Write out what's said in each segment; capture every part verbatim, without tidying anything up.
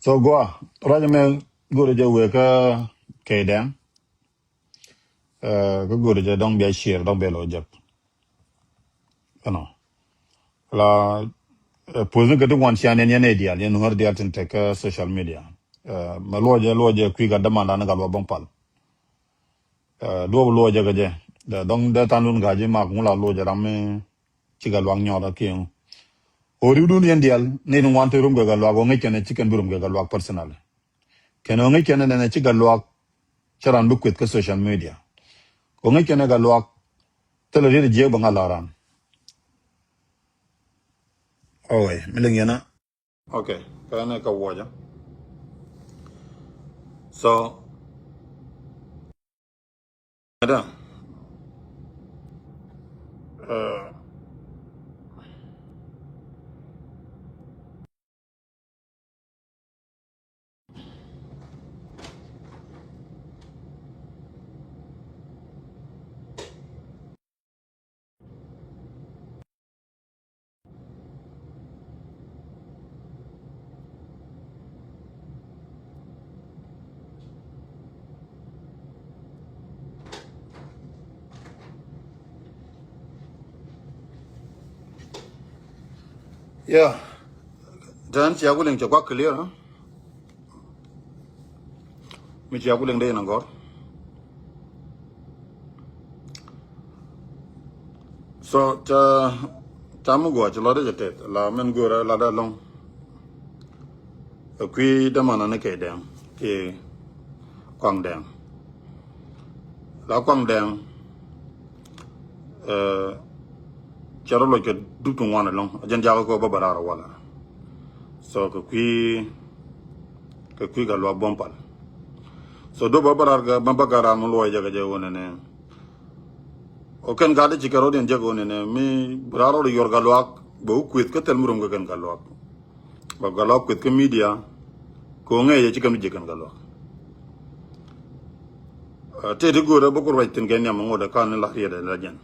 So gua, ruac mɛ go̱o̱rɛ jɛ wee kä kɛ dɛŋ. Kä go̱o̱rɛ jɛ dɔŋ bia share, dɔŋ bia lɔ jɛp. Ɛnɔ. La puɔ̱th ni kɛ ti wan cia nɛn yɛn ɛ diaal, yɛn nuɔ̱r diaal tin tek kä social media. Mɛ luɔcɛ, luɔcɛ kui̱ gat dämandan ni gat luɔk bäŋ pal. Duɔp luɔcɛ kɛ jɛ. Dɔŋ dee than lun ga̱a̱c i̱ mak ŋu la luɔcɛ ram mi ci gat luak nyɔɔt a kiɛŋ. Ɣöö riwdun yɛn diaal ni ni ŋuan te rum kɛ gat luak ɣöö ŋäc kɛn ɛ ci kɛn bi rum kɛ gat luak personally. Kɛn ɣöö ŋäc kɛn ɛ nɛn ɛ ci gat luak cä ran bi kueth kä social media. Ɣöö ŋäc kɛn ɛ gat luak thilɛ riet ɛ jiɛk bɛ ŋa̱ la ran. Ɔwɛ mi liŋ yɛn a. Okay, kɛ nɛ kɛ wuɔcä. So Ada. Yeah. Dan cia ku liŋ cɛ guak clear, huh? Mi cia ku liŋ dee in a gɔr. So ca, ca mi guɔ ci lɔt i̱ cɛ tet la min go̱o̱rɛ la dee lɔŋ. Ɛ kui̱ dämanä ni kɛ dɛŋ ki kuaŋ dɛŋ. La kuaŋ dɛŋ. Cɛ rɔ loc kɛ dup ti ŋuan ɛlɔ̱ŋ a jɛn jakä kɛ bä bä raar walɛ. So kɛ kui̱, kɛ kui̱ gat luak buɔ̱m pal. So dup bä bä raar kɛ bä bä gat raar mi luɔc jɛ kɛ jɛ wä nɛnɛ. Ɔ kɛn gat ci kɛ rɔ̱diɛn jɛ kɛ wä nɛnɛ mi bi raar rɔ̱di yuɔr gat luak bɛ wä kueth kä thil mi rom kɛ kɛn gat luak. Ba gat luak kueth kä media. Kɛ ɣöö ŋɛɛ yɛ ci kɛn bi ji̱ kɛn gat luak. Tëë ti go̱o̱rɛ bä ku ruac thi̱n kɛ nhiam ŋot ɛ kan ni la riɛt ɛ la jɛn.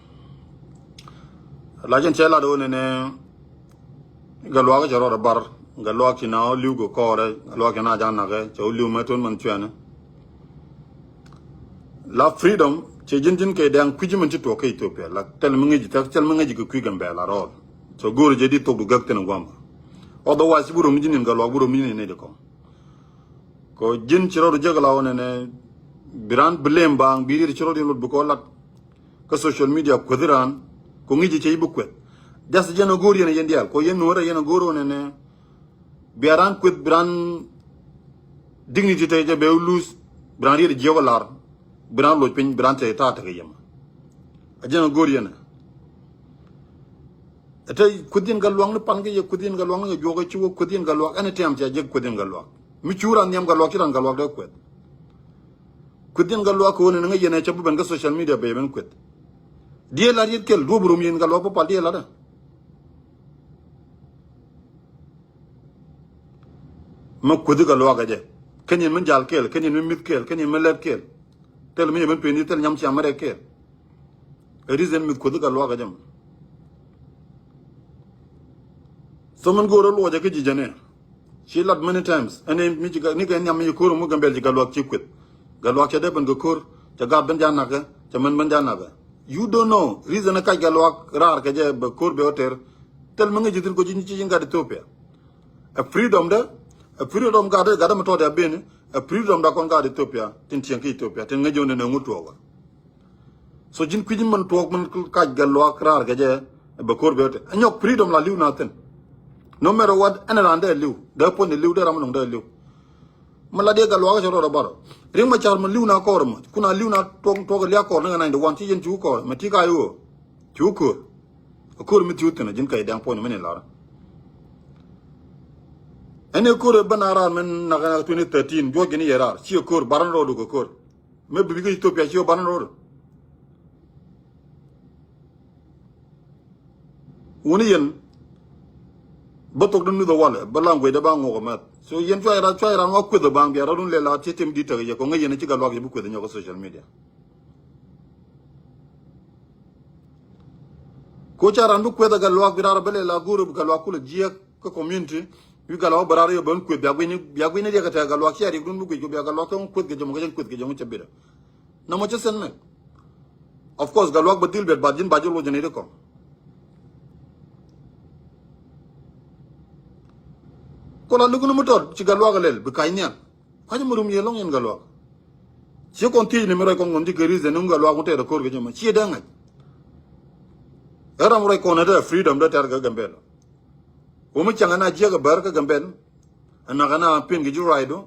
La jɛn cɛ lat ɣöö nɛnɛ gat luak cɛ rɔɔdɛ bar. Gat luak ci na ɣä li̱w kɛ kɔɔrɛ, gat luak cɛ na ja̱ nakɛ cɛ wä li̱w mɛ tuɔ̱n mɛn cuɛnɛ. La freedom cɛ ji̱n ji̱n kɛ dɛŋ kui̱ci mɛn ci tuɔɔk kä Ethiopia la thil mi ŋäci thil mi ŋäci kɛ kui̱ Gambɛla rɔɔl. So go̱o̱rɛ jɛ di thok du gäk thin ɛ gua̱mba. Otherwise bi rom ni ji̱n in gat luak bi rom ni ji̱n in nɛy di kɔŋ. Kɛ ji̱n ci rɔɔd jek la wä nɛnɛ bi raan bi lem baaŋ bi riet ci rɔɔd in lot bi kɔ lat. Kä social media kueth raan kɛ ŋi̱c cɛ i̱ bi kueth. Just jɛn a go̱o̱r yɛn a yɛn diaal kɛ yɛn nuɔ̱ɔ̱r a yɛn a go̱o̱r wä nɛnɛ. Bia raan kueth bi raan dignity te jɛ bɛ lose bi raan riet jiɔk lar bi raan loc piny bi raan te ta̱a̱ tekɛ yɛm. A jɛn a go̱o̱r yɛn a. Ɛ te kueth yɛn gat luak ni pan kɛ yɛ kueth yɛn gat luak ni kɛ juɔk ɛ ci wä kueth yɛn gat luak ɛn tɛm ca jek kueth yɛn gat luak. Mi cu raan nhiam gat luak ci raan gat luak dee kueth. Kueth yɛn gat luak kɛ wä ni ŋäc yɛn ɛ cɛ bi ben kä social media bɛ ben kueth. Diee lat yet kɛl duɔ̱p rom yɛn gat luak bä pal diee lat ɛ. Mɛ kueth gat luak ɛ jɛ kɛn yɛn mi jal kɛl kɛn yɛn mi mith kɛl kɛn yɛn mi lɛt kɛl. Thil mi yɛ ben peni thil nyam ciam mɛ rɛ kɛl. Ɛ reason mi kueth gat luak ɛ jɛ mɛ. So min go̱o̱r ɛ luɔcɛ kä ji̱ jɛn ɛ. Ci lat many times ɛn ɛ mi ci ni kɛ nhiam mi ci ko̱r mi Gambɛl ci gat luak ci kueth. Gat luak cɛ dee ben kɛ ko̱r cɛ gat ben ja̱ nakɛ cɛ mɛn ben ja̱ nakɛ. You don't know reason ɛ kac gat luak raar kɛ jɛ bɛ ko̱r bɛ wä tɛr. Thil mi ŋäc ji̱ thil ko ci ci gat Ethiopia. Ɛ freedom de ɛ freedom gat de gat de mi tɔt ya ben ɛ freedom da kɔn gat Ethiopia tin tiɛŋ ki Ethiopia tin ŋäc jɛ wä ni ne ŋut tuɔɔk. So ji̱n kui̱c mɛn tuɔɔk mɛn kac gat luak raar kɛ jɛ bɛ ko̱r bɛ wä tɛr ɛ nyɔk freedom la li̱w na thin. No matter what ɛn raan dee li̱w dee puɔ̱ny li̱w dee ram mi nuŋ dee li̱w. Mi la diɛ gat luak cɛ rɔɔdɛ bar. Riŋ ma car mi li̱w na kɔɔr mɔ kun a li̱w na tuɔk tuɔk liak kɔɔr ni kɛ nany di wan ci yɛn cu kɔɔr mi ti ka iwä. Cu ko̱r. A ko̱r mi thiu thin a ji̱n kɛ idɛŋ puɔ̱ny mi ni lar. Ɛn ɛ ko̱r ɛ ben a raar mi nak twenty thirteen juɔc gini yɛ raar ci ɛ ko̱r bar ni rɔɔdu kɛ ko̱r. Mi bi bi kä Ethiopia ci ɛ bar ni rɔɔdu. Wuni yɛn bä thok di nuth ɛ walɛ bä language dɛ ba ŋuɔk ɛ mɛth. So yɛn cuay ran cuay ran wa kueth ɛ baŋ bia rɔɔdun lɛ la ti tim di tek yɛ kɔŋ ɛ yɛn ci gat luak yɛ bi kueth ɛ nyɔk kä social media. Ko ca ran bi kueth ɛ gat luak bi rar bä lɛ la go̱o̱r bi gat luak kulɛ jiɛk kä community. Wi̱i̱ Gatluak bä raar yɔ ben kueth bia gui̱ni, bia gui̱ni riɛk kɛ tɛ̈ Gatluak cia riɛk dun bi guic kɛ bia Gatluak kä kueth kɛ jɛ mɔ kä jɛn kueth kɛ jɛ mɔ cɛ bit ɛ. Nɔmɔ cɛ sɛn nɛ. Of course Gatluak bä dhil bet but ji̱n ba jɛ loc jɛ ni ri kɔŋ. Kɔ la luk ni mi tɔt ci Gatluak a lɛl bi ka̱ny nhial. Kua̱c mi rum yɛ lɔŋ yɛn Gatluak. Ciɛ kɔn thiec ni mi ruac kɔn kɔn ji̱ kɛ reason ni Gatluak wun tɛɛr a ko̱r kɛ jɛ mɔ ciɛ dee ŋa̱c. Ɛ ram ruac kɔn ɛ tɛɛr freedom dee tɛɛr kɛ Gambɛl. Wä mi cäŋ ɛn a jiɛk ɛ bär kä Gambɛl. Ɛn nak ɛn a pin kɛ ji̱ ruacdu.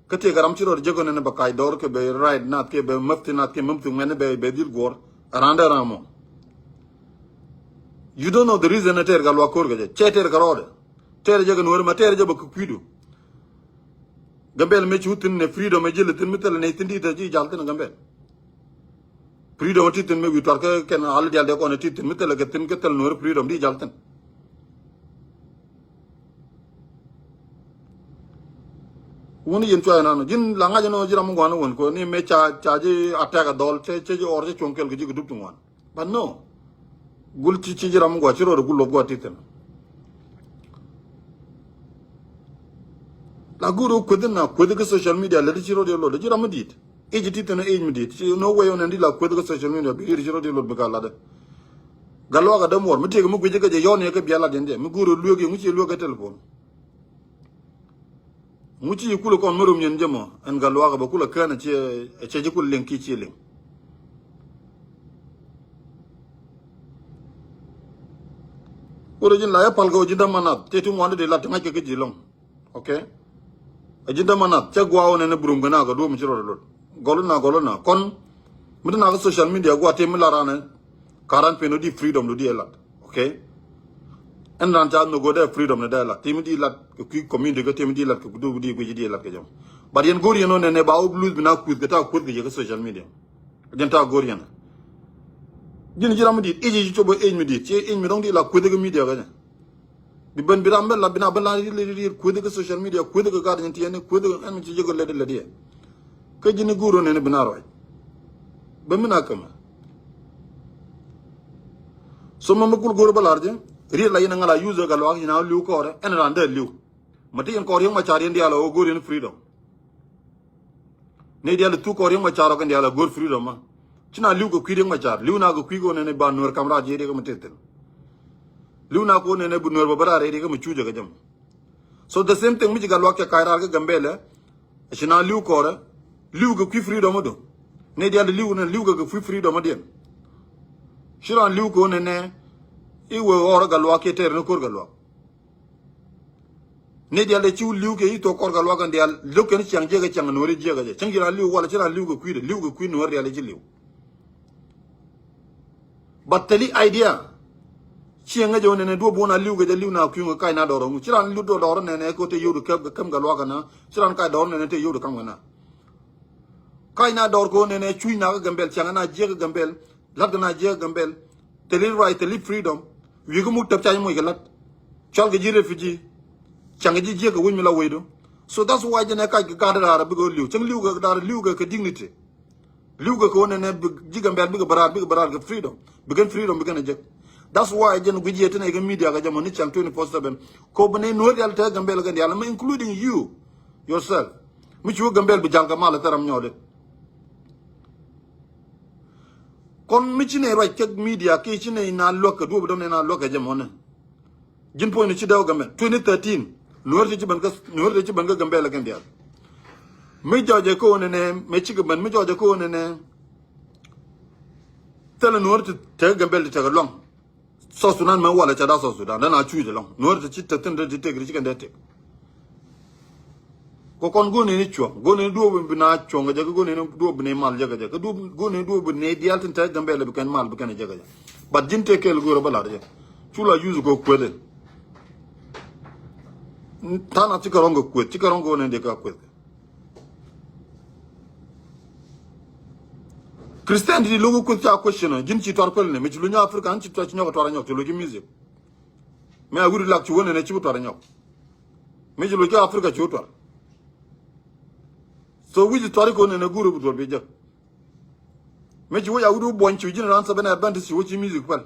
Kä tëëkɛ ram ci rɔɔd jek ɣän ɛn bɛ kac dɔɔr kɛ bɛ right nath kɛ bɛ mäpthi nath kɛ mäpthi ŋuɛn bɛ bɛ dhil guɔ̱ɔ̱r. Ɛ randɛ ram mɔ. You don't know the reason ɛ tɛɛr Gatluak ko̱r kɛ jɛ cɛ tɛɛr kɛ rɔɔdɛ. Tɛɛr jɛ kɛ nuɔ̱ɔ̱ri ma tɛɛr jɛ bɛ kɛ kui̱du. Gambɛl mëë cu thi̱n nɛ freedom ɛ ji̱l thi̱n mi thilɛ nɛy thi̱n di̱t ɛ ji̱ jal thi̱n Gambɛl. Freedom ti thi̱n mi wi̱i̱ tuar kä kɛn al dial dee kɔn ti thi̱n mi thilɛ kɛ thi̱n kä thil nuɔ̱ɔ̱ri freedom di jal thi̱n. Wun yin cuay nan ji̱n la ŋa̱c ɛn ɣöö ji̱ ram mi ŋuan wun kɔ ni mëë ca ca ji̱ attack a dhɔl cɛ cɛ ji̱ ɔr cɛ cuɔ̱ŋ kɛl kɛ ji̱ kɛ dup ti ŋuan. But no. Gul ci ci ji̱ ram mi gua ci rɔɔd gul lop gua ti thi̱n. La guru kueth na kueth kä social media lɛ di ci rɔɔd yɛ lop di ji̱ ram mi di̱i̱t. Age ti thi̱n age mi di̱i̱t ci no way on ɛn di la kueth kä social media bi ri ci rɔɔd yɛ lop bi ka lat. Gatluak a däm wor mi tiek mi guic kä jɛ yɔn yɛ kä bia lat yɛn jɛ mi guru luek yɛ ŋu ci luek kä telephone. Ŋu ci kulɛ kɔn mi rom yɛn jɛ mɔ ɛn Gatluak bɛ kulɛ kään ɛ ciɛ ɛ ciɛ ji̱ kulɛ liŋ ki ciɛ liŋ. Wurɛ ji̱n la yɛ pal kɛ wä ji̱n dämanath tëë ti ŋuan di lat ti ŋa̱c kɛ kä ji̱ lɔŋ. Okay. Ɛ ji̱n dämanath cɛ gua̱a̱ wä nɛn ɛ burum kɛ na kɛ duɔ̱ɔ̱p mi ci rɔɔd ɛ lot gɔl na gɔl na kɔn. Mi ti na kɛ social media gua̱a̱ tëë mi la ranɛ. Karan pen odi freedom do di lat. Okay. Ɛn ran ca nogo dɛ freedom ni dɛ lat timi di lat kɛ kui community kɛ timi di lat kɛ kudu di gui di lat kɛ jam. But yɛn gor yɛn on ne ba ob lose bi na kuth kɛ ta kuth kɛ social media. Jɛn ta gor yɛn. Jin jiram di iji ji chobo age mi di ci age mi dong di la kuth kɛ media kɛ jam. Bi ben bi ram ben la bi na ben la ri ri ri kuth kɛ social media kuth kɛ gar yɛn ti yɛn kuth kɛ ɛn mi ci jɛgo ledi ledi. Kä ji̱n i̱ guur ɣän ɛn i̱ bi na ruac. Bä mi na kämɛ. So mɛ mi kul go̱o̱r bä lar jɛ riet la yɛn ɛ ŋa̱l a yuth ɛ Gatluak yɛn a li̱w kɔɔrɛ ɛn raan dee li̱w. Mɛ ti yɛn kɔɔr yäŋ ma ca̱r yɛn diaal ɛ ɣöö go̱o̱r yɛn freedom. Ni diaal i̱ thuk kɔɔr yäŋ ma ca̱r ɔ kɛn diaal ɛ go̱o̱r freedom ma. Ci na li̱w kɛ kui̱ yɛŋ ma ca̱r li̱w na kɛ kui̱ kɛ ɣän ɛn i̱ ba nueer kam raar ji̱ riɛk mi tëë thil. Li̱w na kɛ ɣän ɛn i̱ bi nueer bä bä raar riɛk mi cuucɛ kɛ jɛ mɔ. So the same thing mi ci Gatluak cɛ ka̱c raar kä Gambɛlɛ. Ci na li̱w kɔrɛ li̱w kɛ kui̱ freedom adu. Ni dial li̱w ni li̱w kɛ kɛ kui̱ freedom adiɛn. Ci ran li̱w kɛ wä nɛnɛ i̱ wee ɣɔr Gatluak kiɛ tɛɛr ni ko̱r Gatluak. Ni dial dee ci li̱w kɛ i̱ thok kɔr Gatluak kɛn dial lo̱k kɛn ciaŋ jiɛkɛ ciaŋ nuɔ̱ri jiɛkɛ jɛ cäŋ ci ran li̱w walɛ ci ran li̱w kɛ kui̱dɛ li̱w kɛ kui̱ nuɔ̱ri dial ci li̱w. But thili idea. Ciɛ ŋäcɛ wä nɛnɛ duɔ̱p wun a li̱w kɛ jɛ li̱w na kui̱ŋ kɛ kac na dɔr ŋu ci ran li̱w dɔr nɛnɛ kɛ wä te yio̱w di käm Gatluak kɛ na ci ran kac dɔr nɛnɛ te yio̱w di käm kɛ na. Kac na dɔr kɛ wä nɛnɛ cuc na kä Gambɛl ciaŋ na jiɛk kä Gambɛl. La̱t kɛ na jiɛk kä Gambɛl. Thili right thili freedom. Wi̱i̱ kä muk tɛp ca ji̱ moc kɛ la̱t. Cɔal kɛ ji̱ refugee. Ciaŋ kɛ ji̱ jiɛk kɛ wec mi la wecdu. So that's why jɛn ɛ kac kɛ gat raar a bikɛ wä li̱w cäŋ li̱w kɛ gat li̱w kɛ kɛ dignity. Li̱w kɛ kɛ wä nɛnɛ ji̱ Gambɛl bikɛ bä raar bikɛ bä raar kɛ freedom. Bikɛn freedom bikɛn a jek. That's why jɛn guic yɛ tinɛ kɛ media kɛ jɛ mɔ ni channel twenty four seven. Ko bi ni nuɔ̱r dial te Gambɛl kɛ dial mi including you yourself. Mi cu Gambɛl bi jal kɛ mal thɛr ram nyɔɔdi. Kɔn mi ci nɛ ruac kɛ media ki ci nɛ na luäk kɛ duɔ̱p dɔm nɛ na luäk kɛ jɛ mɔ nɛ. Ji̱n puɔ̱nyni ci dee wä Gambɛl twenty thirteen. Nuɔ̱r ti ci ben kä nuɔ̱r ti ci ben kä Gambɛl kɛn diaal. Mi jɔɔcɛ kä wä nɛnɛ mi cikɛ ben mi jɔɔcɛ kä wä nɛnɛ. Thilɛ nuɔ̱r ti te Gambɛl ti tekɛ luaŋ. South Sudan mɛ walɛ ca da South Sudan dee na cuuc ɛlɔ̱ŋ nuɔ̱r ti ci te thin ti tek ti ci kɛn dee tek. Kɛ kɔn go̱o̱r nɛni cuɔ̱ŋ go̱o̱r nɛni duɔ̱ɔ̱p bi na cuɔ̱ŋ kɛ jɛ kɛ go̱o̱r nɛni duɔ̱ɔ̱p bi nɛy mal jɛ kɛ jɛ kɛ duɔ̱ɔ̱p go̱o̱r nɛni duɔ̱ɔ̱p bi nɛy diaal tin te Gambɛl bi kɛn mal bi kɛn jɛ kɛ jɛ. But ji̱n tëë kɛɛl go̱o̱r ɛ bä lar jɛ cu la yuth kɛ kueth in. Tha̱a̱ŋ nath cikɛ rɔ̱ŋ kɛ kueth cikɛ rɔ̱ŋ kɛ ɣöö nɛn dee kɛ kueth. Christianity lo̱k kɛ kueth ca question ɔ ji̱n ci tuar kuɛl ni mi ci luny Africa an ci tuar ci nyɔk kɛ tuar a nyɔk ci lo̱k ci music. Mi a wi̱r lak ci wä nɛn ɛ ci bi tuar a nyɔk. Mi ci lo̱c kä Africa ci wä tuar. So wi̱c tuar ikon nɛn ɛ guur i̱ bi duɔl bi jek. Mi ci wä ya wi̱du buɔny ci ji̱n ran seven Adventist ci wä ci music pɛl.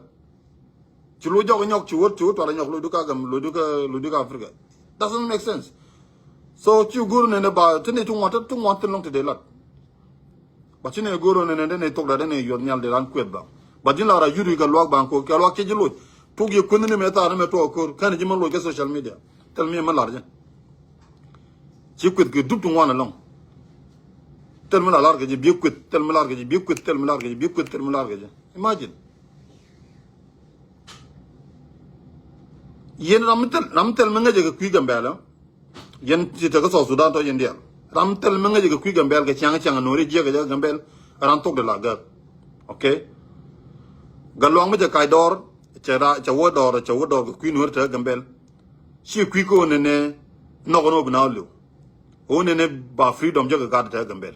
Ci lo̱c jɔk inyɔk ci wä ci wä tuar inyɔk lo̱c du ka gam lo̱c du ka lo̱c du ka Africa. Doesn't make sense. So ci go̱r nɛnɛ ba ti ni ti ŋuan ti ŋuan ti lɔŋ ti dee lat. Ba ci ni go̱r nɛnɛ dee ni thok da dee ni yuɔth nhial dee ran kueth ba. Ba ji̱n la ra yuri kɛ luak ba ko kɛ luak ci ji̱ loc. Tuk yɛ kueth ni mɛ thar ni mɛ tuɔk ko̱r kɛn ji̱ mɛ loc kɛ social media. Thil mi mɛ lar jɛ. Ci kueth kɛ dup ti ŋuan alɔŋ. Thil mi la lar kɛ ji̱ biɛ kueth, thil mi lar kɛ ji̱ biɛ kueth, thil mi lar kɛ ji̱ biɛ kueth, thil mi lar kɛ ji̱. Imagine. Yɛn ram mi thil, ram mi thil mi ŋäcɛ kɛ kui̱ Gambɛl. Yɛn ti te kä South Sudan tɔ yɛn diaal. Ram mi thil mi ŋäcɛ kɛ kui̱ Gambɛl kɛ ciaŋ ciaŋ no̱ri jiɛk kɛ jɛ Gambɛl. Ram thok de la gäk. Okay. Gatluak mi cɛ kac dɔɔr, cɛ ra, cɛ wä dɔɔr, cɛ wä dɔɔr kɛ kui̱ no̱ri te Gambɛl. Ci kui̱ kä wä nɛnɛ nhɔk ni wä bi na wä liw. Wä nɛnɛ ba freedom jɛ kɛ gat te Gambɛl.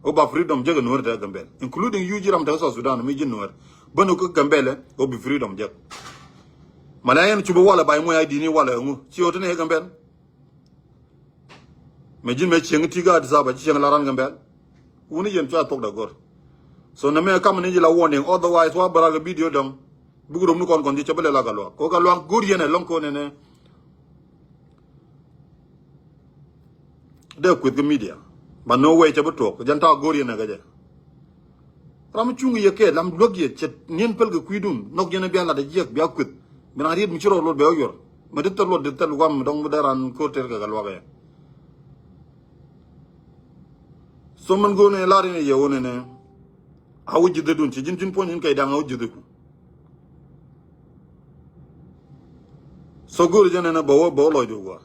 Wä ba freedom jɛ kɛ no̱ri te Gambɛl. Including you ji̱ ram te South Sudan mi ji̱ no̱ri. Bä ni kä Gambɛl wä bi freedom jɛ. Mɛ lɛ yɛn cup walɛ ba imuɔc a dini walɛ ŋu. Ci wä te ni Gambɛl. Mɛ ji̱n mɛ cieŋ ti kä Addis Ababa ci cieŋ la ran Gambɛl. Wuni yɛn cua thok da gor. So nɛ mɛ kam ni ji̱ la warning, otherwise wa bä ral kɛ video dɔŋ. Buk rom ni kɔn kɔn ji̱ cɛ bä lɛ la Gatluak. Ko Gatluak go̱r yɛn ɛ lɔŋ ko nɛnɛ. Dee kueth kä media. But no way cɛ bä tuɔk. Jɛn ta̱a̱ go̱r yɛn ɛ kɛ jɛ. Ram mi cuŋ yɛ kɛ lam luäk yɛ cɛ niɛn päl kɛ kui̱dun. Nhɔk yɛn ɛ bia lat ɛ jiɛk bia kueth. Bi na riet mi ci rɔ luɔt bɛ wä yuɔr. Mɛ di thil luɔt di thil guam mi dɔŋ mi dee ran ko̱r ter kɛ Gatluak ɛ. So mɛn go̱o̱r ni lar in yɛ wä nɛnɛ. A wä ji̱dhädun ci ji̱n ji̱n puɔ̱ny in kɛy da̱ŋ a wä ji̱dhäku. So go̱o̱r jɛ nɛnɛ bɛ wä bɛ wä lɔcdu gua̱a̱.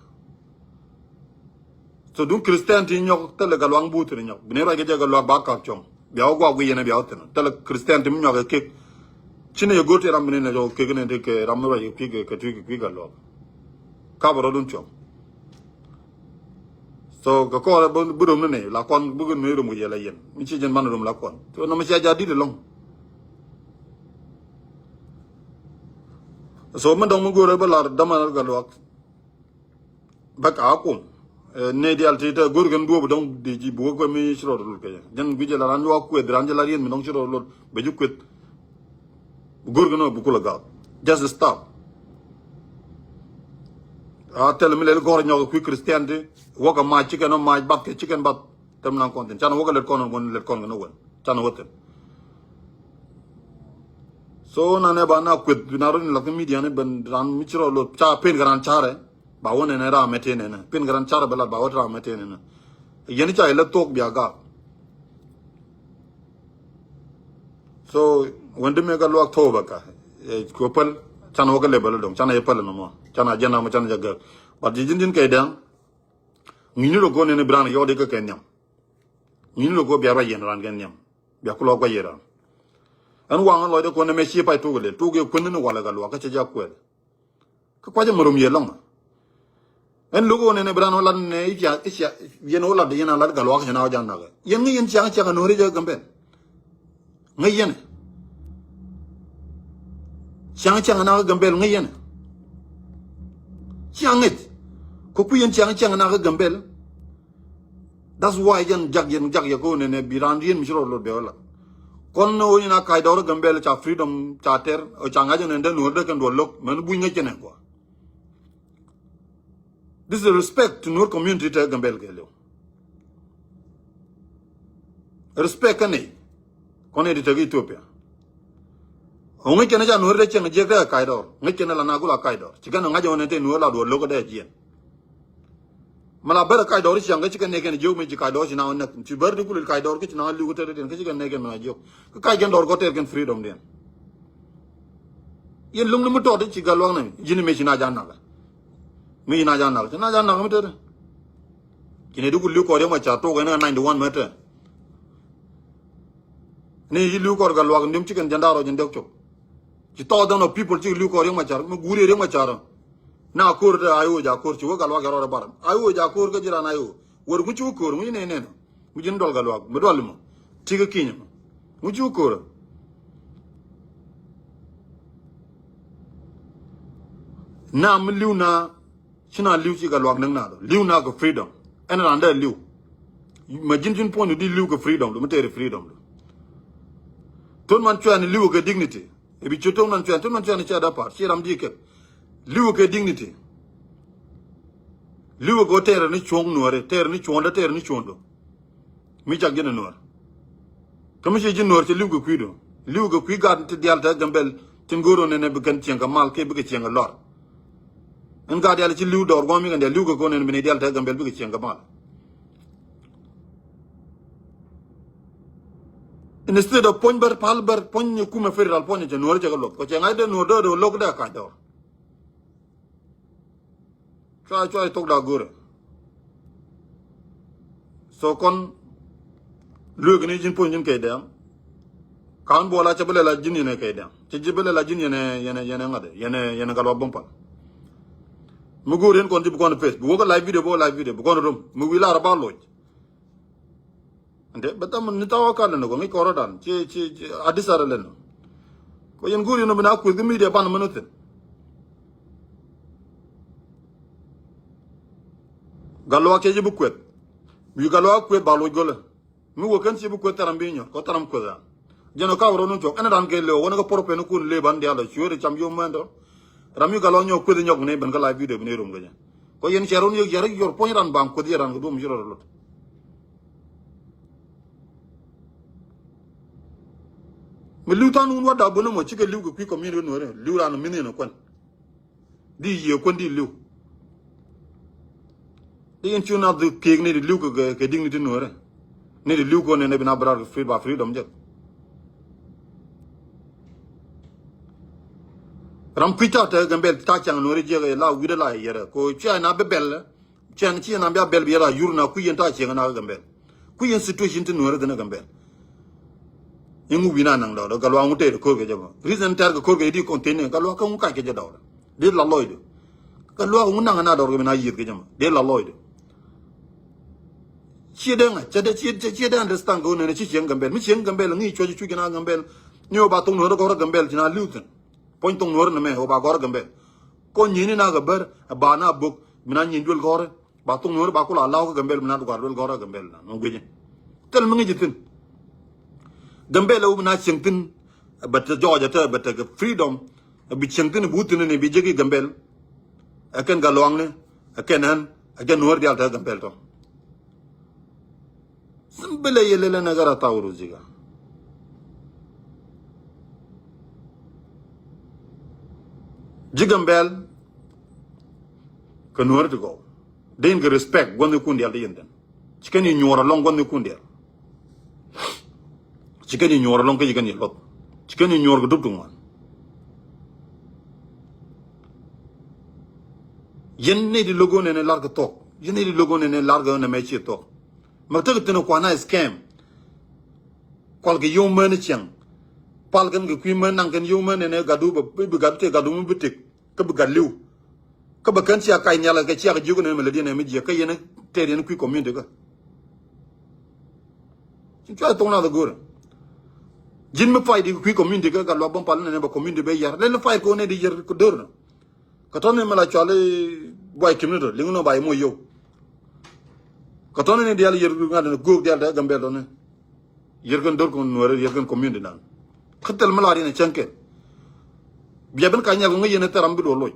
So duŋ Christian ti nyɔk thilɛ Gatluak buut ti nyɔk. Bi ni ruac kɛ jɛ Gatluak ba kap cuɔ̱ŋ. Bia wä gua̱a̱ guiy yɛn bia wä thi̱n. Thilɛ Christian ti mi nyɔk kɛ kek. Ci ni yɛ go̱o̱r ti ram mi ni nɛ jɔk kek ni ti kɛ ram mi ruac kɛ kui̱ kɛ kui̱ kɛ Gatluak. Kap rɔ̱dun cuɔ̱ŋ. So kɛ kɔn bi rom ni ni la kɔn bi gin mi rom kɛ yɛ la yɛn. Mi ci jɛn man rom la kɔn. So nɔmɔ cia ja dit ɛlɔŋ. So mi dɔŋ mi go̱o̱r bä lar dama Gatluak. Bä ka kum. Ɛ, ni dial ti te go̱o̱r kɛn duɔ̱ɔ̱p dɔŋ di ji̱ buɔ̱k kɛ mi ci rɔ rul kɛ jɛ. Jɛn guic jɛ la ran luak kueth ran jɛ la rien mi dɔŋ ci rɔ rul bɛ ji̱ kueth. Go̱o̱r kɛn ɔ bi kulɛ gak. Just stop. A thil mi lɛl gɔr nyɔk kui̱ Christian ti. Wäkɛ mac ci kɛn ɔ mac bath kɛ ci kɛn bath. Thil mi nan kɔn thin. Can wäkɛ lɛt kɔn ɔ wän lɛt kɔn kɛn ɔ wän. Can wäkɛ thin. So na nɛ ba na kueth na run lath media ni ben ran mi ci rɔ lot ca pen kɛ ran carɛ. Ba wä nɛnɛ ram mɛ tëë nɛnɛ. Pin kɛ ran car bɛ lat ba wä ti ram mɛ tëë nɛnɛ. Yɛn ca ilɛ thok bia gak. So wɛn di mɛ Gatluak thok bɛ ka. Ɛ, kuɛ päl. Can wä kɛ lɛ bɛ lɛ dɔŋ. Can a yɛ päl nɔmɔ. Can a jɛn amɔ can a jɛ gak. But ji̱ ji̱n ji̱n kɛ dɛŋ. Ŋi̱ni rɔ go̱n nɛnɛ bi ran yɔɔdi kɛ kɛ nhiam. Ŋi̱ni rɔ go̱ bia rɔ yɛn ran kɛ nhiam. Bia kulɔ gua̱c yɛ ran. Ɛn waŋ lɔcdɛ kuɔn nɛmɛ ci pay tok lel. Tok yɛ kuɛn ni walɛ Gatluak kä cɛ ja kuɛl. Kä kuacä mɛ rom yɛ lɔŋ. Ɛn lo̱k ɣän ɛn ɛ bi raan wä lat nɛ i̱ cia i̱ cia yɛn wä lat yɛn a lat Gatluak yɛn a wä jan nakɛ. Yɛn ŋäc yɛn ciaŋ ciaŋ a no̱ri jɛ Gambɛl. Ŋäc yɛn. Ciaŋ ciaŋ a nakä Gambɛl ŋäc yɛn. Ciaŋ ŋäc. Kɛ ku yɛn ciaŋ ciaŋ a nakä Gambɛl. That's why jɛn jak yɛn jak yɛ ko nɛnɛ bi raan rien mi ci rɔ lot bɛ wä la. Kɔn ni wä ni na kac dɔr Gambɛl ca freedom ca tɛr o ca ŋa̱c nɛn dee nuɔr dee kɛn duɔl lo̱k mɛn buny ŋäc kɛnɛ gua. This is a respect to Nuer community te Gambɛl kɛ liw. Respect kɛn ni kɔn ni di tek Ethiopia. O ŋäc kɛn ca nuɔr dee cieŋ jiɛk dee kac dɔr ŋäc kɛn la na gula kac dɔr ci kɛn ŋa̱c nɛn te nuɔr la duɔl lo̱k dee jiɛn. Mɛ la bär kac dɔr ci caŋ kä ci kɛn nɛy kɛn jiök mi ci kac dɔr ci na wä näk ci bär di kulil kac dɔr kä ci na wä li̱w kä tɛr diɛn kä ci kɛn nɛy kɛn mɛ jiök kä kac kɛn dɔr kɔ tɛr kɛn freedom diɛn. Yɛn luŋ ni mi tɔt ci Gatluak ni ji̱n mi ci na ja nakä. Mi ci na ja nakä ci na ja nakä mi tɛr. Ci nɛ di kul li̱w kɔɔr yɛ ma ca tok ɛn ɛ ninety one mɛ tɛr. Ni yi li̱w kɔr Gatluak ndiom ci kɛn jɛn da̱r rɔ jɛn dek cok. Ci thousand of people ci li̱w kɔr Riek Machar mi guuri Riek Machar. Na ko̱r te ayo ja ko̱r ci wä Gatluak kɛ rɔɔdɛ bar ayo ja ko̱r kä ji̱ ran ayo. Wär ŋu ci wä ko̱r ŋu ci nɛy nɛn ŋu ji̱n dual Gatluak mi dual mɔ. Ti kä ki̱ny mɔ ŋu ci wä ko̱r. Na mi li̱w na Ci na li̱w ci Gatluak näk na dɔ li̱w na kɛ freedom. Ɛn randɛ li̱w. Ma ji̱n ji̱n puɔ̱ny di li̱w kɛ freedom du mi teri freedom du. Thon man cuɛn li̱w kɛ dignity. Ibi ci thon man cuɛn thon man cuɛn ci ada par ci ram di kɛ li̱w kɛ dignity. Li̱w kɛ ɣöö tɛɛrɛ ni cuɔ̱ŋ nuääri, tɛɛrɛ ni cuɔ̱ŋdä, tɛɛrɛ ni cuɔ̱ŋdu. Mi cak ji̱n ɛ nuäär. Kä mi ci ji̱ nuäär ci li̱w kɛ kui̱du. Li̱w kɛ kui̱ gat ti diaal te Gambɛl tin go̱o̱r ɣöö nɛnɛ bi kɛn cieŋ kɛ mal kiɛ bikɛ cieŋ kɛ lɔr. Ɛn gat diaal ci li̱w dɔɔr gua̱a̱m mi kɛn diaal li̱w kɛ kɛ ɣöö nɛnɛ bi ni diaal te Gambɛl bikɛ cieŋ kɛ mal. Instead of puɔ̱ny bär pal bär puɔ̱ny ni kumɛ federal puɔ̱ny cɛ nuäär cɛ kɛ lo̱k kɛ cɛ ŋa̱c dee nuäär dee dee lo̱k dee kac dɔɔr. Cua cua i̱ thok da go̱rɛ. So kɔn luek ni ji̱n puɔ̱ny ji̱n kɛ dɛm. Kan buɔla cɛ bi lɛ la ji̱n yɛn kɛ dɛm. Cɛ ji̱ bi lɛ la ji̱n yɛn yɛn yɛn ŋa̱th yɛn yɛn Gatluak Bumpal. Mi go̱o̱r yɛn kɔn ji̱ bi kɔn peth bi wä kɛ live video bi wä live video bi kɔn rom mi wi̱i̱ lar ba loc. Ɛnde bɛ tham ni thawa kal ni kɔ ŋi̱c kɔrɔ dan ci ci ci adisar lɛ ni. Kɔ yɛn go̱o̱r yɛn bi na kueth ki media ban mɛn thin. Gatluak cɛ ci bi kueth. Bi Gatluak kueth ba loc gölɛ. Mi wä kɛn ci bi kueth tharam bi nyɔr kɔ tharam kueth an. Jɛn ɔ kap rɔ ni cuɔk ɛn ran kɛ lëë wä ni kɛ pɔr pɛn kun lëë ban dial ɔ cueer cam yom mɛn tɔ. Ram mi Gatluak nyɔk kueth nyɔk bi ni ben kä live video bi ni rom kɛ jɛ. Kɔ yɛn cɛ rɔ ni yɔr puɔ̱ny ran baŋ kueth yɛ ran kɛ duɔm ci rɔ rɔ lot. Mi li̱w than wun wat da bun ɛmɔ cikɛ li̱w kɛ kui̱ community nuɔri li̱w ran mi ni ni kuɛn. Di yiëë kuɛn di li̱w. Di in cu na dhuk kiek ni di li̱w kɛ kɛ dignity nuɔri. Ni di li̱w kɛ ni ni bi na brar kɛ free ba freedom jek. Ram kui̱ ta te Gambɛl ta cäŋ nuɔri jiɛk la wi̱dɛ la yɛrɛ ko cia na bɛ bɛl. Cɛn ci yɛn a bia bɛl bi yɛn a yur na kui̱ yɛn ta cieŋ na Gambɛl. Kui̱ yɛn situation ti nuɔri thin Gambɛl. Yɛn ŋu wi̱na naŋ dɔɔdɔ Gatluak ŋu tɛɛr ko̱r kɛ jɛ bä. Reason tɛɛr kɛ ko̱r kɛ di contain Gatluak kä ŋu kac kɛ jɛ dɔɔdɔ. Dee la lɔcdu. Gatluak ŋu naŋ na dɔɔr kɛ bi na yieth kɛ jɛ mɔ. Dee la lɔcdu. Ciɛ dee ŋa̱c cɛ dee ciɛ ciɛ dee understand kɛ wun nɛn ci cieŋ Gambɛl mi cieŋ Gambɛl ŋi̱i̱c cuɔc cuc kɛ na Gambɛl. Ni wä ba thok nuɔri kɔrä Gambɛl ci na li̱w thin. Puɔ̱ny thok nuɔ̱ɔ̱ri ni mɛ ɣöö ba gɔ̱rä Gambɛl. Kɔn nyieni na kɛ bär ɛ ba na bök mi na nyieny duel gɔ̱rä ba thok nuɔ̱ɔ̱ri ba kula law kä Gambɛl mi na gua̱r duel gɔ̱rä Gambɛl na nɔ guiecɛ. Thil mi ŋi̱ci thi̱n. Gambɛl ɛ wä mi na cieŋ thi̱n bɛ te jɔɔc ɛ te bɛ te kɛ freedom. Ɛ bi cieŋ thi̱n bi wut thi̱n ni bi jek i̱ Gambɛl. Ɛ kɛn Gatluak ni ɛ kɛn ɣän ɛ kɛn nuɔ̱ɔ̱ri diaal te Gambɛl tɔ. Simple yɛ lele na gara tawru ziga. Ji̱ Gambɛl kɛ nuɔ̱ɔ̱ri ti gɔw. Din kɛ respect gua̱n ni kun dial di yɛn den. Ci kɛn yi nyuɔr alɔŋ gua̱n ni kun dial. Ci kɛn yi nyuɔr alɔŋ kä ci kɛn yi luɔth. Ci kɛn yi nyuɔr kɛ dup ti ŋuan. Yɛn ni di logo nɛnɛ lar kɛ thok. Yɛn ni di logo nɛnɛ lar kɛ nɛmɛ ci thok. Mɛ tek thin kuana scam. Kual kɛ yom män cieŋ. Pal kɛn kɛ kui̱ män naŋ kɛn yom män nɛnɛ gadu bɛ bi gadu te gadu mi bi tek. Kä bi gat li̱w. Kä bɛ kän cia kac nhial kɛ cia kɛ jiök nɛnɛ mɛ lät yɛn ɛ mi jiɛ kä yɛn tɛɛr yɛn kui̱ community kä. Cin cua thok na the go̱rɛ. Ji̱n mi fight di kui̱ community kä Gatluak Bumpal nɛnɛ bɛ community bɛ yar lɛn fight kɛ wä nɛ di yar kɛ dör nɔ. Kɛ tɔni mi la cuali buay kimni tɔ liŋ nɔ ba yi moc yow. Kɛ tɔni ni dial yir ŋa̱t ni göök dial te Gambɛl tɔni. Yir kɛn dor kɛn nuɔri yir kɛn community nan. Kä thil mi la rin a cäŋ kɛn. Bia ben ka nyal kɛ ŋäc yɛn thil ram bi duɔ loc.